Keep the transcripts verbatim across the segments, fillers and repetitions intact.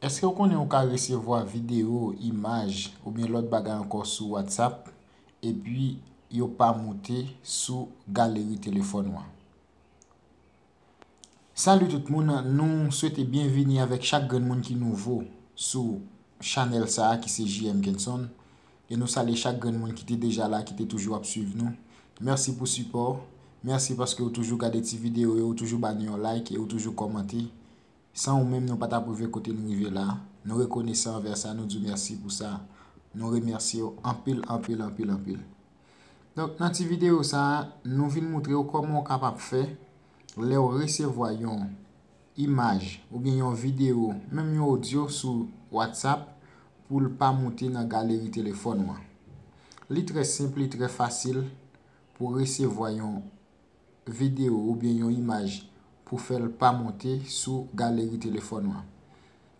Èske w konnen ou ka resevwa videyo, imaj, oubyen lòt bagay ankò sou WhatsApp, epi yo pa moute sou galeri telefòn ou an? Salut tout moun, nou swete byenvini avèk chak grenn moun ki nouvo sou chanèl sa a ki se J M Kenson. E nou salye chak grenn moun ki te deja la, ki te toujou ap swiv nou. Mèsi pou sipò w. Mèsi paske w toujou gade ti videyo yo, w toujou ba nou yon like e w toujou kòmante. San ou menm, nou pa t ap rive kote n rive la. Nou rekonesan anvè sa, nou di w mèsi pou sa. Nou remèsye w anpil, anpil, anpil, anpil. Donk, nan ti videyo sa a, nou vin moutre w kòman w kapab fè lè w resevwa yon imaj oubyen yon videyo, menm yon odyo sou WhatsApp pou l pa moute nan galeri telefòn ou an. Li trè senp, li trè fasil pou resevwa yon videyo oubyen yon imaj pou fè l pa moute sou galeri telefòn ou an.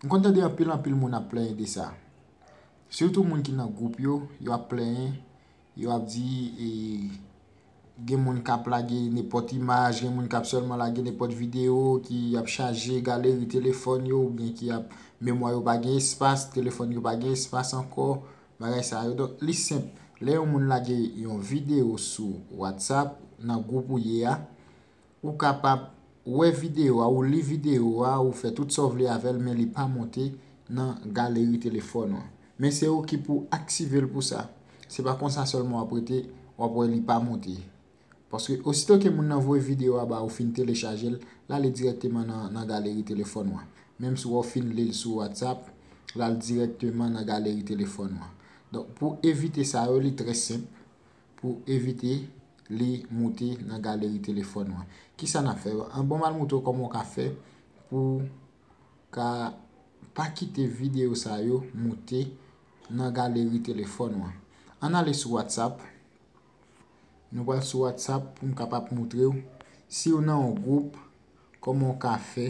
M konn tande anpil anpil moun ap plenyen de sa. Sitou moun ki nan gwoup yo, yo ap plenyen, yo ap di, e, gen moun k ap lage nenpòt imaj, gen moun k ap sèlman lage nenpòt videyo, ki ap chaje galeri telefòn yo, oubyen ki ap, memwa yo pa gen espas, telefòn yo pa gen espas ankò, bagay sa yo. Donk, li senp. Lè yon moun lage yon videyo sou WhatsApp, nan gwoup ou ye a, ou kapab wè videyo a, ou li videyo a, ou fè tout sa w vle avè l, men li pa moute nan galeri telefòn ou an. Men se ou ki pou aktive l pou sa. Se pa konsa sèlman w ap rete, w ap wè li pa moute. Paske osito ke moun nan voye videyo a ba ou, fin telechaje l, l ale dirèkteman nan, nan galeri telefòn ou an. Menm si w fin li l sou WhatsApp, l al dirèkteman nan galeri telefòn ou an. Donk, pou evite sa yo, li trè senp. Pou evite li moute nan galeri telefòn ou an. Kisa n ap fè? An bon, m al moutre w kòman w ka fè pou w ka pa kite videyo sa yo moute nan galeri telefòn ou an. Ann ale sou WhatsApp. Nou pral sou WhatsApp pou m kapab moutre w. Si w nan yon gwoup, kòman w ka fè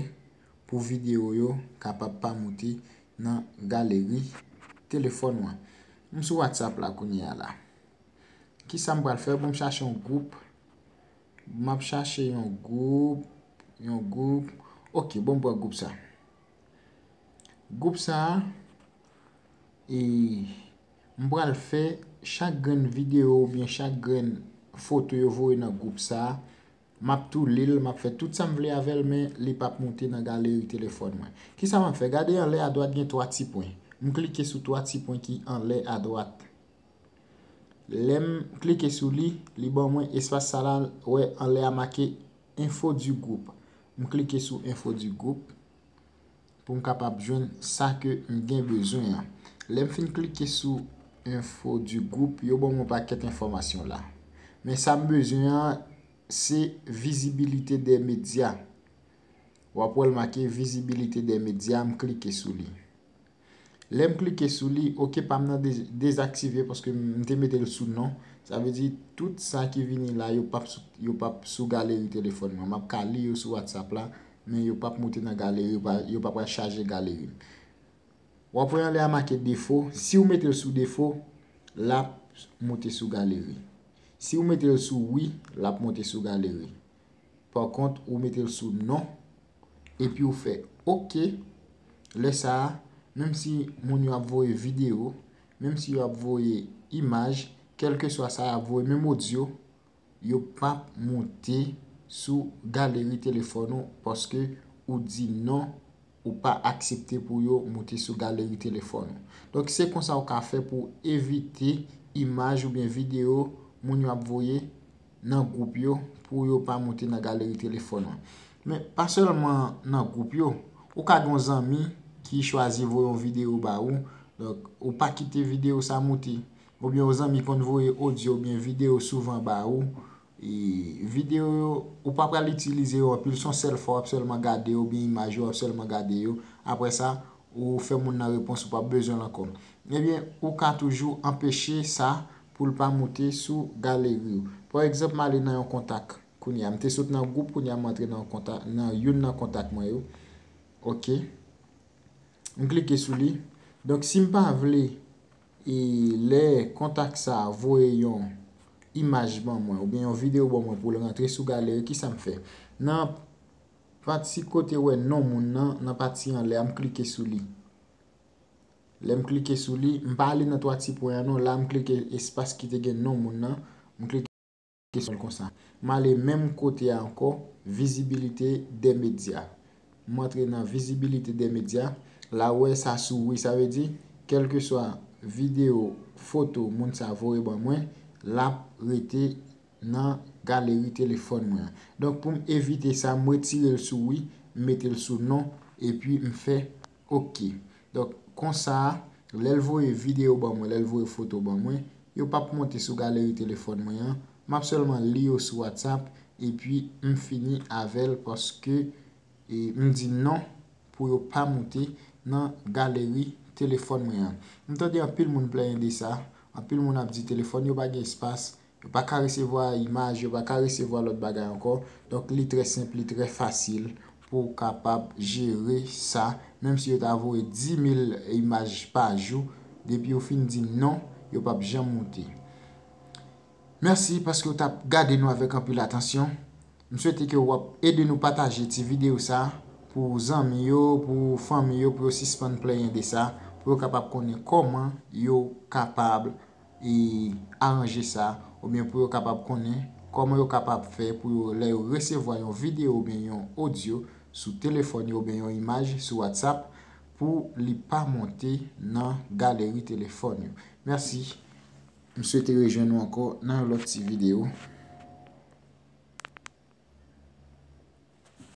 pou videyo yo kapab pa moute nan galeri telefòn ou an? M sou WhatsApp la kounye a la. Kisa m pral fè? Bon, m chache yon gwoup. M ap chache yon gwoup, yon gwoup. Ok, bon, m pran gwoup sa. Gwoup sa a, e, m pral fè chak grenn videyo oubyen chak grenn foto yo voye nan gwoup sa a, m ap tou li l, m ap fè tout sa m vle avè l, men li p ap moute nan galeri telefòn mwen. Kisa m ap fè? Gade anlè adwat gen twa ti pwen. M klike sou twa ti pwen ki anlè adwat. Lè m klike sou li, li ban mwen espas sa la, wè anlè a make Info du groupe. M klike sou Info du groupe pou m kapab jwenn sa ke m gen bezwen an. Lè m fin klike sou Info du groupe, yo ban mwen pakèt enfòmasyon la. Men sa m bezwen an, se visibilité des médias. W ap wè l make visibilité des médias, m klike sou li. Lè m klike sou li, ok pa m nan de-, dezaktive paske m te mete l sou non. Sa vle di, tout sa ki vini la, yo p ap sou, yo p ap sou galeri telefòn mwen. M ap ka li yo sou WhatsApp la, men yo p ap moute nan galeri, yo pa, yo pa pral chaje galeri m. W ap wè anlè a make defo. Si w mete l sou defo, l ap moute sou galeri. Si w mete l sou wi, l ap moute sou galeri. Pa kont, ou mete l sou non, epi w fè ok. Lè sa a, menm si moun yo ap voye videyo, menm si yo ap voye imaj, kèlkeswa sa y ap voye, menm odyo, yo p ap moute sou galeri telefòn ou paske ou di non, ou pa aksepte pou yo moute sou galeri telefòn ou. Donk, se konsa ou ka fè pou evite imaj oubyen videyo moun yo ap voye nan gwoup yo pou yo pa moute nan galeri telefòn ou. Men pa sèlman nan gwoup yo, ou ka gen yon zanmi ki chwazi voye yon videyo ba ou, donk, ou pa kite videyo sa moute. Oubyen yon zanmi konn voye odyo oubyen videyo souvan ba ou, e videyo yo, ou pa pral itilize yo anpil, se yon sèl fwa w ap sèlman gade yo, oubyen imaj yo, w ap sèlman gade yo. Apre sa, ou fè moun nan repons, ou p ap bezwen l ankò. Ebyen, ou ka toujou anpeche sa pou l pa moute sou galeri w. Pa egzanp, m ale nan yon kontak kounye a. M te sot nan gwoup, kounye a m antre nan yon kontak, nan youn nan kontak mwen yo. Ok. M klike sou li. Donk, si m pa vle, e, lè kontak sa a voye yon imaj ban mwen, oubyen yon videyo ban mwen pou l rantre sou galeri, kisa m fè? Nan pati kote wè non moun nan, nan pati anlè a, m klike sou li. Lè m klike sou li, m pa ale nan twa ti pwen an non, la m klike espas ki te gen non moun nan, m klike kesyon konsa. M ale menm kote a ankò, vizibilite dè medya. M antre nan vizibilite dè medya. La ou wè sa sou wi, sa vle di, kèlkeswa videyo, foto moun sa voye ban mwen, l ap rete nan galeri telefòn mwen an. Donk, pou m evite sa, m retire l sou wi, m mete l sou non, epi m fè oke. Donk, konsa, lè l voye videyo ban mwen, lè l voye foto ban mwen, yo p ap monte sou galeri telefòn mwen an. M ap sèlman li yo sou WhatsApp, epi m fini avè l paske e, m di non pou yo pa moute nan galeri telefòn mwen an. M tande anpil moun plenyen de sa, anpil moun ap di telefòn yo pa gen espas, yo pa ka resevwa imaj, yo pa ka resevwa lòt bagay ankò. Donk, li trè senp, li trè fasil pou w kapab jere sa. Menm si yo ta voye dis mil imaj pa jou, depi yo fin di non, yo p ap janm moute. Mèsi paske w t ap gade nou avèk anpil atansyon. M swete ke w ap ede nou pataje ti videyo sa pou zanmi yo, pou fanmi yo, pou yo sispann plenyen de sa, pou yo kapab konnen kòman yo kapab e, aranje sa, oubyen pou yo kapab konnen kòman yo kapab fè pou yo, lè yo resevwa yon videyo oubyen yon odyo sou telefòn yo oubyen yon imaj sou WhatsApp, pou li pa monte nan galeri telefòn yo. Mèsi. M swete rejwenn nou ankò nan yon lòt ti videyo.